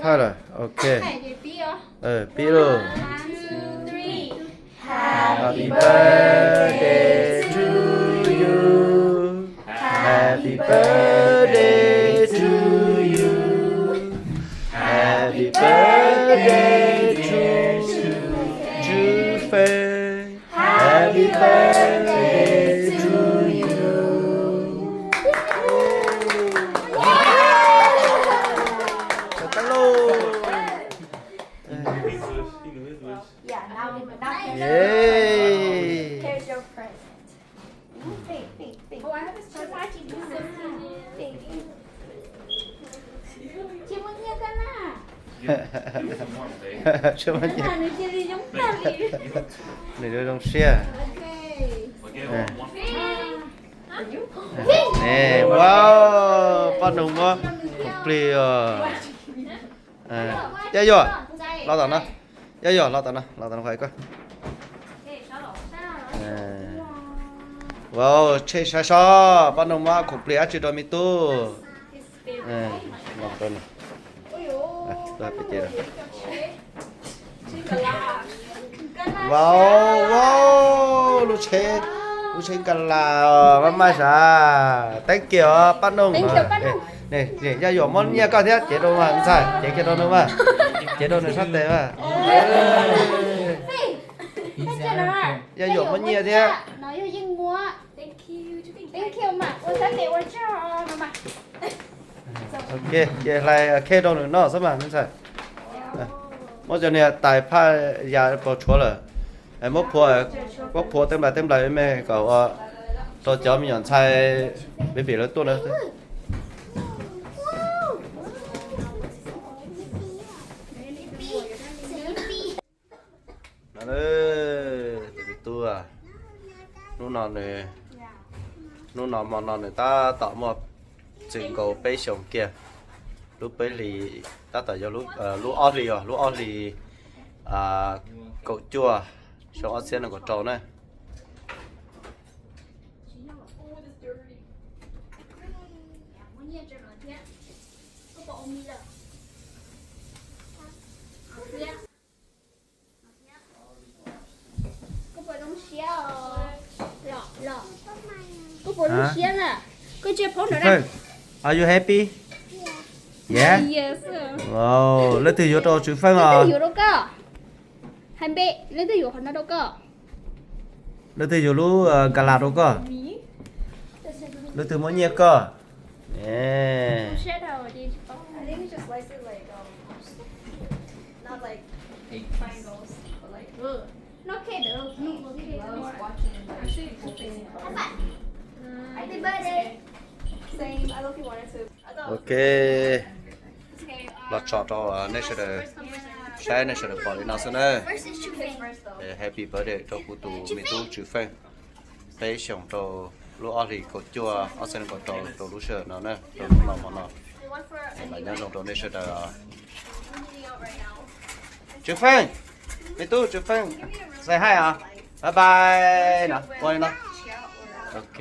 Thaj lawm, ok. Pib lauj. Happy birthday to you. Happy birthday to you. Happy birthday to you. Happy birthday to you. Sawv tag lauj. Yeah, now, now here's your, here's your present. Pink, pink, pink. Pink. Tsis muaj nyiaj. Nws cia li zoo tag li. Nws zoo siab. Wow, poj noog muab khoom plig os. Yaj Yuam, los tom no. Yaj Yuam, los tom no, los tom no hais koj. Wow, Tshej saib sob, poj noog muab khoom plig dab tsi rau me tub. Wow, wow, lub tsheb, lub tsheb ka las maj maj sav. Thank you poj noog. Yaj Yuam muab nyiaj koj thiab, cev rau mas ntxhais, cev kiag rau nws mas, cev rau nws sab tes mas. Yaj Yuam muab nyiaj thiab. Ok, ces hlais khej rau nws noj xwb mas me ntxhais. Muab cov niag tais phaj ya pov tshuav lawm, muab phua, muab phua tej nplais tej nplais me kom ua rau cov me nyuam ntxhais baby lawv tuaj na. No, tus me tub, hnub no nws, hnub no hmo no nws tab tom muaj txwm nkaus peb xyoos kiag. Lub peb hlis tab tom yog lub ob hlis os, lub ob hlis kaum cuaj xyoo ob txhiab nees nkaum rau na. Are you happy? Yeah. Leej twg yuav rau Tswv Feej os? Hais npe, leej twg yuav qhov no rau koj? Leej twg yuav lub ka las rau koj? Leej twg muab nyiaj koj? Ok, los tso rau nej sawv daws saib, nej sawv daws pom li no xwb na. Happy birthday rau kuv tus me tub Tswv Feej, peb xyoos rau lub ob hlis kaum cuaj ob txhiab nees nkaum rau, rau lub sij hawm no na, rau hnub no hmo no. Los nyob zoo rau nej sawv daws. Tswv Feej, me tub Tswv Feej, say hi os. Bye bye no, ua li no. Ok.